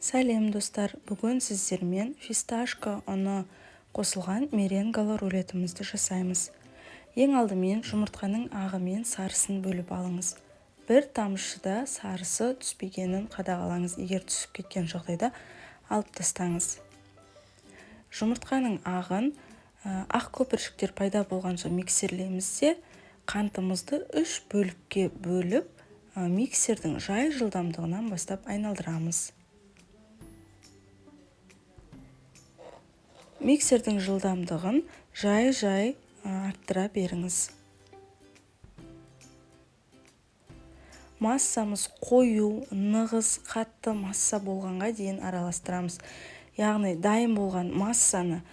Сәлем, достар! Бүгін сіздермен фисташка ұны қосылған меренгалы рулетімізді жасаймыз. Ең алдымен жұмыртқаның ағы мен сарысын бөліп алыңыз. Бір тамшы да сарысы түспегенін қадағалаңыз. Егер түсіп кеткен жағдайда, алып тастаңыз. Жұмыртқаның ағын ақ көпіршіктер пайда болғанша миксерлейміз де, қантымызды үш бөлікке бөліп, миксердің жай жылдамдығынан бастап айналдырамыз. Миксердің жылдамдығын жай-жай арттыра беріңіз. Массамыз қою, нығыз, қатты масса болғанға дейін араластырамыз. Яғни дайын болған массаны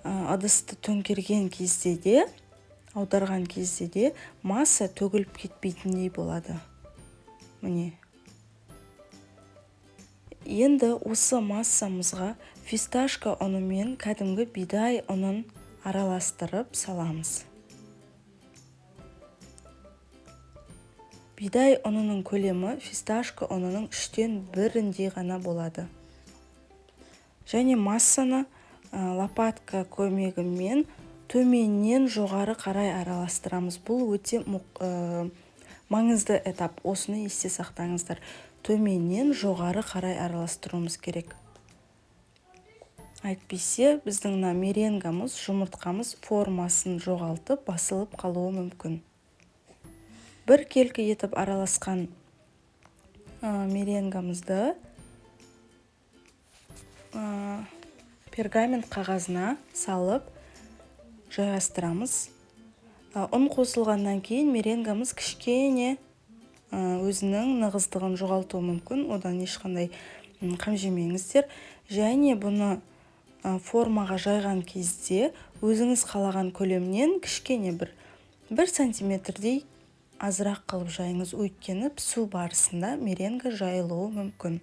ыдысты төңкерген кезде де, аударған кезде де масса төгіліп кетпейтіндей болады. Міне. Енді осы массамызға фисташка ұны мен кәдімгі бидай ұнын араластырып саламыз. Бидай ұнының көлемі фисташка ұнының үштен біріндей ғана болады. Және массаны лопатка көмегімен төменнен жоғары қарай араластырамыз. Бұл өте маңызды этап. Осыны есте сақтаңыздар. Төменнен жоғары қарай араластыруымыз керек. Әйтпесе біздің мына меренгамыз, жұмыртқамыз формасын жоғалтып, басылып қалуы мүмкін. Бір келкі етіп араласқан меренгамызды пергамент қағазына салып жайғастырамыз. Ұн қосылғаннан кейін меренгамыз кішкене өзінің нығыздығын жоғалтуы мүмкін. Одан ешқандай қам жемеңіздер. Және бұны формаға жайған кезде өзіңіз қалаған көлемнен кішкене бір сантиметрдей азырақ қылып жайыңыз, өйткені пісу барысында меренга жайылуы мүмкін.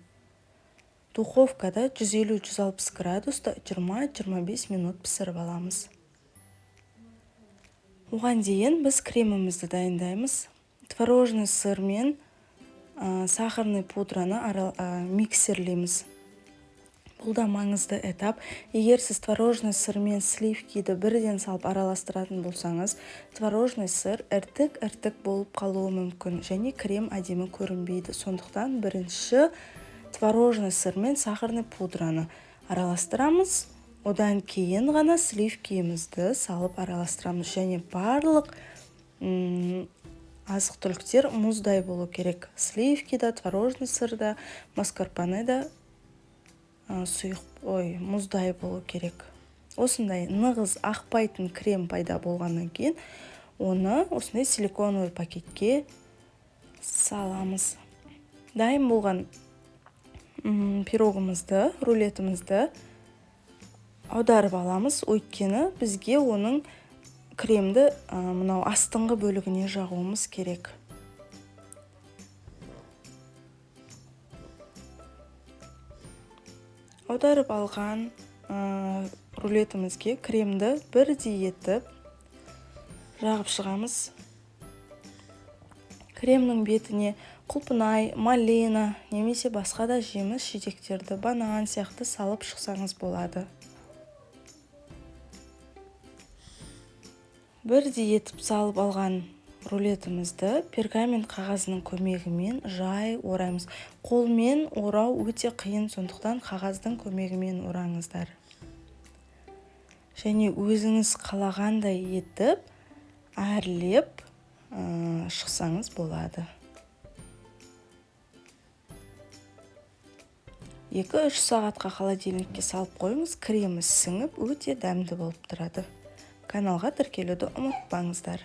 Духовкада 150-160 градуста 20-25 минут пісіріп аламыз. Оған дейін біз кремімізді дайындаймыз. Творожный сыр мен сахарный пудраны миксерлейміз. Бұл да маңызды этап. Егер сіз творожный сыр мен сливкиді бірден салып араластыратын болсаңыз, творожный сыр іртік-іртік болып қалуы мүмкін және крем әдемі көрінбейді. Сондықтан бірінші творожный сыр мен сахарный пудраны араластырамыз, одан кейін ғана сливкиімізді салып араластырамыз. Және барлық азық-түліктер мұздай болу керек. Сливки да, творожный сыр да, маскарпоне да сұйық, ой, мұздай болу керек. Осындай нығыз, ақпайтын крем пайда болғаннан кейін оны осындай силиконовый пакетке саламыз. Дайын болған пирогымызды, рулетімізді аударып аламыз, өйткені бізге оның кремді мынау астыңғы бөлігіне жағуымыз керек. Аударып алған рулетімізге кремді бірдей етіп жағып шығамыз. Кремнің бетіне құлпынай, малина немесе басқа да жеміс жидектерді, банан сияқты салып шықсаңыз болады. Бірдей етіп салып алған рулетімізді пергамент қағазының көмегімен жай ораймыз. Қолмен орау өте қиын, сондықтан қағаздың көмегімен ораңыздар. Және өзіңіз қалағандай етіп әрлеп шықсаңыз болады. 2-3 сағатқа холодильникке салып қойыңыз, кремі сіңіп өте дәмді болып тұрады. Каналға тіркелуді ұмытпаңыздар.